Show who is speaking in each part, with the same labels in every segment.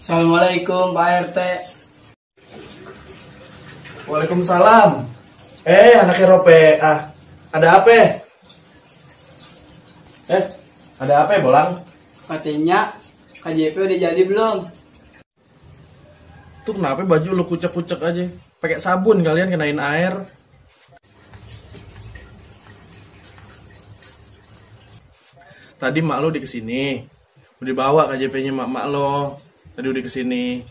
Speaker 1: Assalamualaikum Pak RT.
Speaker 2: Waalaikumsalam. Anak Erope. Ada apa? Ada apa, Bolang?
Speaker 1: Katanya KJP udah jadi belum?
Speaker 2: Tuh kenapa baju lu kucek-kucek aja? Pakai sabun kalian kenain air. Tadi mak lo di kesini. Udah bawa KJP-nya mak lo. Tadi udah kesini.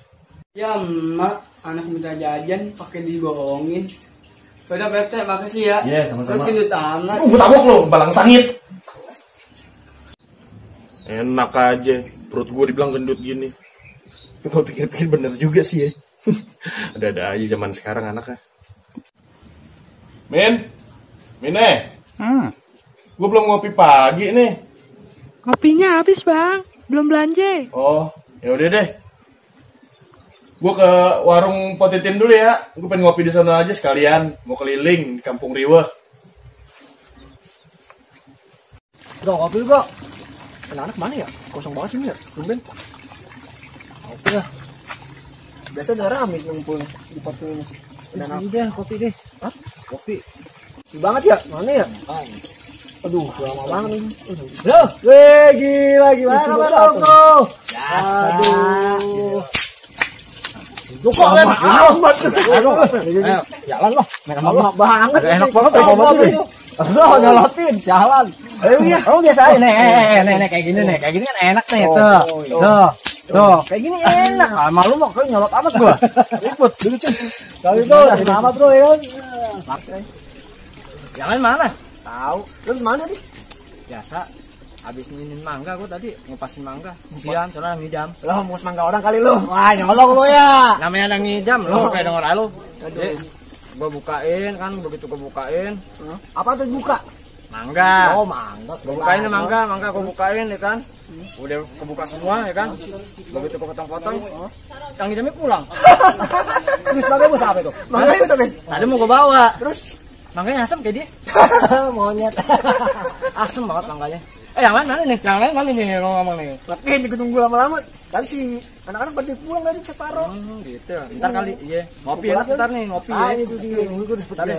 Speaker 1: Ya emak, anak minta jajan pakai dibohongin. Udah Pak RT, makasih ya.
Speaker 2: Iya, sama-sama.
Speaker 1: Terus gendut amat.
Speaker 2: Gue tabok lo, balang sangit. Enak aja, perut gue dibilang gendut gini. Kalau pikir-pikir bener juga sih ya. Ada-ada aja zaman sekarang anaknya. Min, gue belum ngopi pagi nih.
Speaker 3: Kopinya habis bang, belum belanja.
Speaker 2: Oh, ya udah deh. Gue ke warung Potitin dulu ya. Gue pengen ngopi di sana aja sekalian. Mau keliling di Kampung Riweh.
Speaker 4: Bro, ngopi bro. Anak-anak mana ya? Kosong banget sini ya, tumben. Oke lah. Biasa udah rame ngumpul di parkir ini. Ini deh, kopi deh. Hah? Kopi. Sepi banget ya? Mana ya? Aduh, lama banget ini. Loh, gila gimana kabar lo, bro? Aduh. Cukup kan? Aduh, jalan loh. Lama banget. Enak banget kopi. Lo nyolotin, jalan. Iya. Oh biasa nih kayak gini nih. Kayak gini kan enak nih. Tuh, kayak gini enak. Malu mau kau nyolot amat gua. Ribut, lucu. Kali itu dari mama bro ya kan.
Speaker 3: Yang lain mana?
Speaker 4: Tahu. Terus mana nih?
Speaker 3: Biasa. Habis nginin mangga gua tadi, ngupasin mangga. Sian, soalnya ngidam.
Speaker 4: Lo mau mangga orang kali lo. Wah, nyolong lo ya.
Speaker 3: Namanya ada ngidam, lo kayak denger lu. Gua bukain kan, begitu gua bukain.
Speaker 4: Apa tuh buka?
Speaker 3: Mangga.
Speaker 4: Oh, mangga.
Speaker 3: Gua bukain nih mangga gua bukain ya kan. Udah kebuka semua ya kan. Begitu gua potong-potong, yang ngidamnya pulang.
Speaker 4: Terus mangga mau apa itu? Mangga itu tapi.
Speaker 3: Tadi mau gua bawa.
Speaker 4: Terus
Speaker 3: Mangganya asam kayak dia.
Speaker 4: monyet.
Speaker 3: Asem banget mangganya. Yang lain mana nih? Yang lain mana nih ngomong nih?
Speaker 4: Tapi ditunggu lama-lama. Kan si anak-anak berarti pulang dari separuh.
Speaker 3: Gitu. Ntar kali iya. Ngopi ya, ntar nih ngopi ya.
Speaker 4: Itu dia.
Speaker 3: Tadi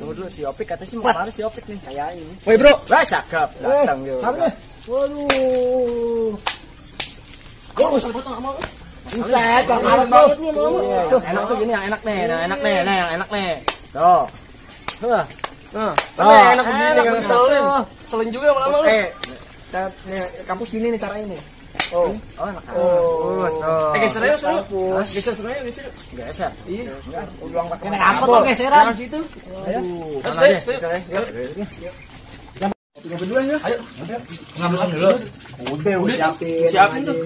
Speaker 3: tunggu dulu si Opik katanya sih mau kemana si Opik nih.
Speaker 4: Kayak ini.
Speaker 3: Woi bro, wah cakep. Datang yuk.
Speaker 4: Apa nih? Waduh. Buset, Bang Arab banget nih mau.
Speaker 3: Enak tuh gini yang enak nih. Nah, enak nih, nah yang enak nih. Tuh.
Speaker 1: Enak begini kan ngeselin. Selin juga lama-lama lu.
Speaker 4: Nih, kampus sini nih cara ini. Oh,
Speaker 3: enak. Bagus tuh.
Speaker 1: Geser aja sini. Geser aja, geser.
Speaker 3: Geser.
Speaker 1: Iya.
Speaker 4: ulang pakai apa tuh geseran?
Speaker 1: Yang situ.
Speaker 3: Ayo.
Speaker 4: Berdua ya.
Speaker 1: Ayo.
Speaker 3: Ngambil dulu.
Speaker 4: Udah siapin.
Speaker 1: Siapin tuh.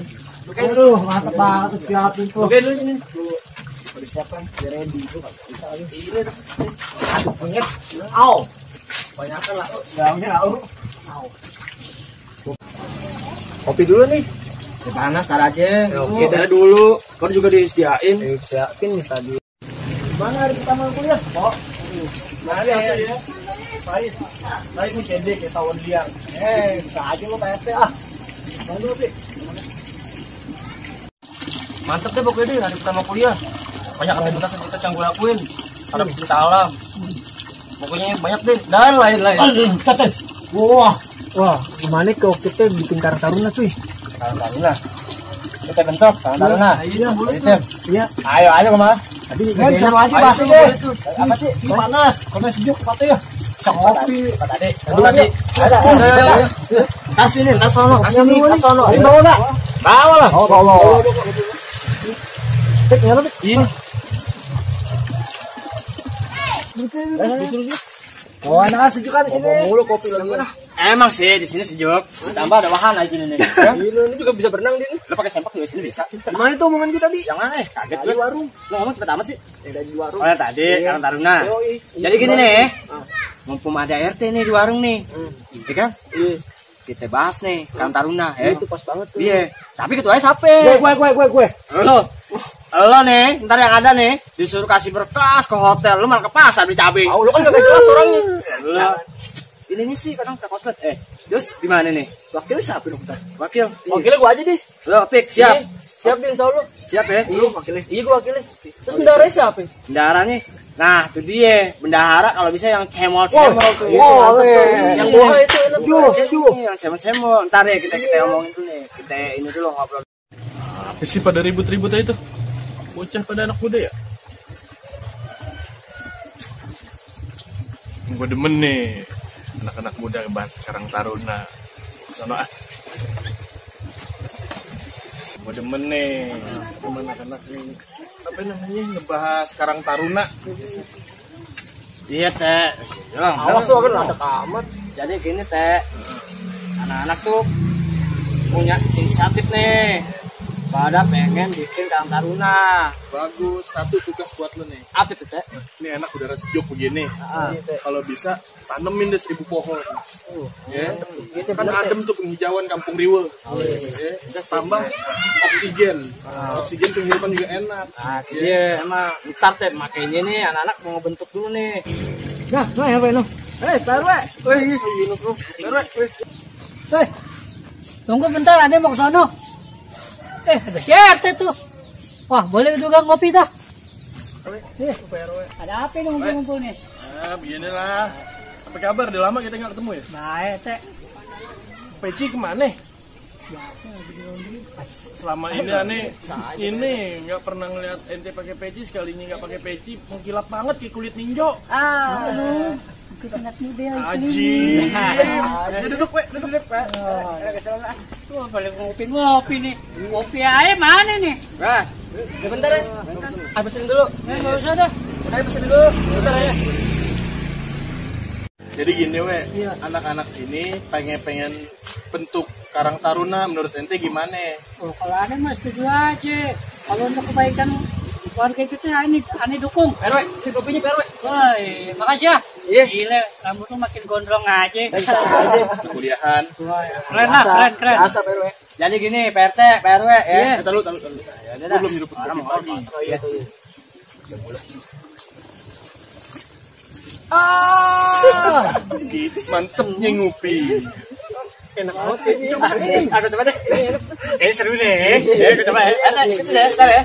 Speaker 4: Aduh, mantap banget siapin tuh.
Speaker 1: Oke dulu sini.
Speaker 4: Udah siapkan, ready.
Speaker 1: Ini
Speaker 4: Aduh, punyet. Au.
Speaker 1: banyakan lah.
Speaker 4: Daunnya au. Kopi dulu nih.
Speaker 3: Panas tar aja.
Speaker 1: Oke, dah dulu. Kau juga disediain.
Speaker 4: Siapin nih tadi. Mana hari pertama kuliah? Oh.
Speaker 1: Mari ya.
Speaker 4: Baik nih cedek ya tahun liang. Bisa aja lo PST Bantu Pi.
Speaker 1: Mantep deh pokoknya deh hari pertama kuliah. Banyak aktivitas yang gue lakuin. Ada pecinta alam. Pokoknya banyak deh dan lain-lain.
Speaker 4: Wah, gimana kok kita bikin Karang Taruna cuy?
Speaker 3: Karang Taruna. Kita bentuk Karang Taruna.
Speaker 4: Iya, boleh. Iya.
Speaker 3: Ayo kemana?
Speaker 4: Tadi sama aja bahas deh. Apa sih? Panas, karena sejuk katanya.
Speaker 3: Kopi. Tadi.
Speaker 4: Ada.
Speaker 3: Tas ini, tas sono.
Speaker 4: Tas sono.
Speaker 3: Bawa enggak? Bawa lah.
Speaker 4: Oh, bawa. Stik nyala
Speaker 3: Ini.
Speaker 4: Oh, enak sejuk kan di sini.
Speaker 1: Mulu kopi lagi.
Speaker 3: Emang sih di sini sejuk. Tambah ada wahana di sini nih.
Speaker 1: Ini juga bisa berenang di sini.
Speaker 3: Lo pakai sempak juga di sini bisa.
Speaker 4: Gimana itu omongan kita tadi?
Speaker 3: Yang mana? Kaget
Speaker 4: Di
Speaker 3: gue.
Speaker 4: warung.
Speaker 3: Lo ngomong cepet amat sih.
Speaker 4: Yang di warung.
Speaker 3: Oh yang tadi, Karang Taruna. Jadi gini nih, mumpung ada RT nih di warung nih, iya kan? Kita bahas nih Karang Taruna, ya.
Speaker 4: Itu pas banget tuh.
Speaker 3: Iya. Tapi ketuanya siapa?
Speaker 4: Gue.
Speaker 3: Lo nih, ntar yang ada nih disuruh kasih berkas ke hotel, lu malah ke pasar beli cabai.
Speaker 1: Lu kan gak jelas orangnya.
Speaker 3: Lo ini sih kadang ke kosmet. Terus gimana nih?
Speaker 4: Wakil siapa dong?
Speaker 3: Wakil.
Speaker 1: Wakilnya gue aja deh.
Speaker 3: Lo Pik, siap.
Speaker 1: Siap deh insya Allah.
Speaker 3: Siap ya?
Speaker 1: Lu wakilnya. Iya gua wakilnya. Terus bendaharanya siapa?
Speaker 3: Bendahara nih. Nah, itu dia. Bendahara kalau bisa yang cemol-cemol tuh.
Speaker 1: Yang boha itu enak.
Speaker 3: Yang cemol-cemol. Ntar ya kita omongin dulu nih. Kita ini dulu ngobrol.
Speaker 2: Apa sih pada ribut-ribut aja itu? Bocah pada anak muda ya? Gue demen nih anak-anak muda bahas Karang Taruna. Sono ah. Gue demen nih sama anak-anak nih. Apa namanya ngebahas Karang Taruna?
Speaker 3: Iya, Teh.
Speaker 1: Awas tuh kan ada amat.
Speaker 3: Jadi gini, Teh. Anak-anak tuh punya inisiatif nih. Pada pengen bikin Karang Taruna.
Speaker 2: Bagus, satu tugas buat lo nih.
Speaker 3: Apa itu, Teh?
Speaker 2: Ini enak udara sejuk begini. Kalau bisa tanemin deh 1000 pohon. Ya, kan adem tuh penghijauan Kampung Riwe. Ya, tambah oksigen. Oksigen penghirupan juga enak.
Speaker 3: Nah, iya, emang ntar Teh makanya nih anak-anak mau bentuk dulu nih.
Speaker 4: Nah, ya Beno. Taruh. Tunggu bentar, ada mau ke sono. Ada share tuh. Wah, boleh juga ngopi dah. Ada apa nih ngumpul-ngumpul nih?
Speaker 2: Beginilah. Apa kabar? Udah lama kita nggak ketemu ya?
Speaker 4: Baik, Teh.
Speaker 2: Peci kemana? Selama ini ini nggak pernah ngeliat ente pakai peci, sekalinya nggak pakai peci mengkilap banget kayak kulit ninjo.
Speaker 4: Aduh, kesengat muda.
Speaker 2: Aji. Duduk Pak.
Speaker 4: Tuh, boleh ngopi nih. Ngopi aja mana nih?
Speaker 1: Nah, sebentar ya. Habisin dulu.
Speaker 4: Nggak usah dah.
Speaker 1: Ayo pesan dulu. Sebentar ya.
Speaker 2: Jadi gini anak-anak sini pengen bentuk Karang Taruna, menurut ente gimana?
Speaker 4: Oh, kalau aneh mah setuju aja. Kalau untuk kebaikan warga kita ini aneh dukung.
Speaker 1: PRW, ini kopinya PRW.
Speaker 4: Woi, makasih ya.
Speaker 1: Iya.
Speaker 4: Gila, rambut lu makin gondrong aja.
Speaker 2: Kuliahan.
Speaker 4: Keren lah, keren.
Speaker 1: Asa PRW.
Speaker 3: Jadi gini, PRT, PRW ya.
Speaker 2: Tahu.
Speaker 3: Ya udah
Speaker 2: Gua
Speaker 3: dah.
Speaker 2: belum hidup kopi pagi.
Speaker 1: Oh iya.
Speaker 2: Gitu mantepnya ngopi.
Speaker 1: Enak banget ini.
Speaker 3: Aku coba deh. Ini seru nih. Ya, aku coba ya. Ada gitu deh, ntar ya.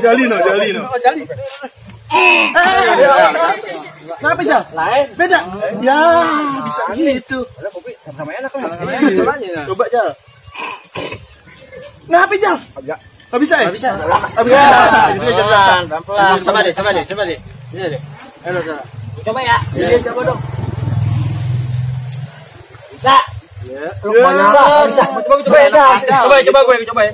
Speaker 2: Jali no.
Speaker 3: Oh, jali.
Speaker 2: Kenapa Jal?
Speaker 1: Lain.
Speaker 2: Beda. Ya, bisa gitu.
Speaker 1: Ada kopi sama enak lah.
Speaker 3: Coba aja.
Speaker 2: Coba Jal. Kenapa Jal? Gak bisa ya?
Speaker 3: Gak bisa.
Speaker 1: Pelan.
Speaker 3: Coba deh. Ini deh. Ayo, coba.
Speaker 4: Coba ya.
Speaker 1: Iya, coba dong.
Speaker 4: Bisa.
Speaker 3: Ya.
Speaker 1: Bisa. Coba ya. Coba gue ya.
Speaker 3: Coba.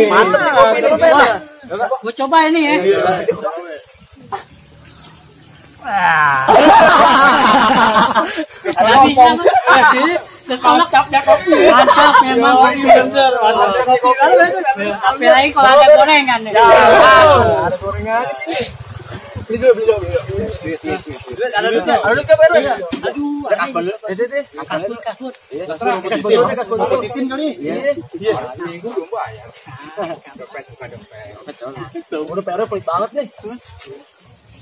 Speaker 1: Mantep nih kopi ini.
Speaker 3: Coba.
Speaker 4: Gue coba ini ya. Kekolak capnya kopi. Mantap memang.
Speaker 3: Mantap kopi.
Speaker 4: Tapi lagi kalau ada gorengan nih.
Speaker 1: Ada gorengan sih. Video. Ada duitnya PRW.
Speaker 4: Aduh, kasut.
Speaker 1: Kas botol titin kali. Iya. Gue belum bayar. Udah PRW pelit banget nih.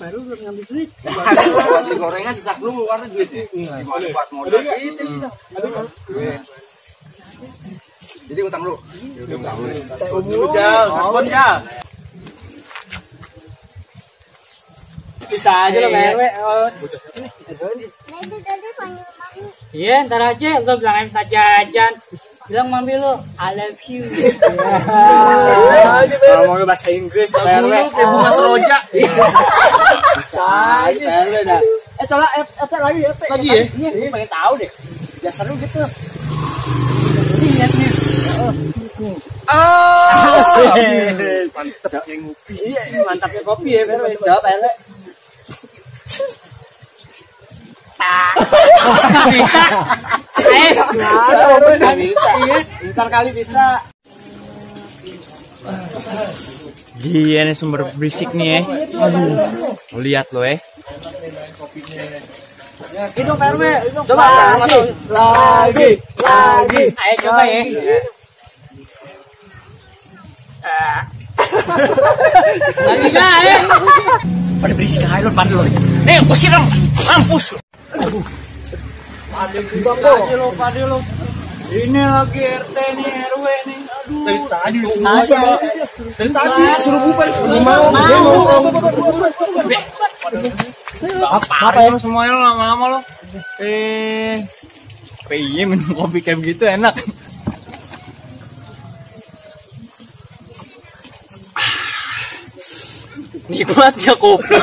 Speaker 4: Baru ngambil duit.
Speaker 1: Beli gorengan sesak lu warna duitnya. Gimana buat modal itu? Jadi utang lu.
Speaker 2: Jal, kaspon Jal.
Speaker 3: Bisa aja lo PRW.
Speaker 4: Iya, ntar aja lo bilang minta jajan. Bilang mami lo, I love you.
Speaker 3: Kalau mau bahasa Inggris PRW.
Speaker 2: Kayak bunga seroja.
Speaker 3: PRW dah.
Speaker 1: Coba RT lagi ya.
Speaker 3: Lagi ya? Ini pengen tahu deh. Ya seru gitu.
Speaker 4: Lihat nih.
Speaker 2: Mantep yang ngopi.
Speaker 3: Iya, mantapnya kopi ya PRW. Jawab PRW.
Speaker 4: Bisa.
Speaker 3: Ntar kali bisa. Iya nih sumber berisik nih ya. Aduh. Lihat lo ya.
Speaker 1: Gitu PRW.
Speaker 3: Coba
Speaker 1: Lagi.
Speaker 4: Ayo coba ya.
Speaker 3: Lagi nggak ya? Pada berisik aja lo, pada lo. Nih, aku siram. Mampus.
Speaker 4: Aja lo. Ini lagi RT nih, RW nih. Aduh. Dari tadi suruh bubar. Mau. Apa ya semuanya lo lama-lama lo. Iya minum kopi kayak begitu enak.
Speaker 3: Nikmat ya kopi.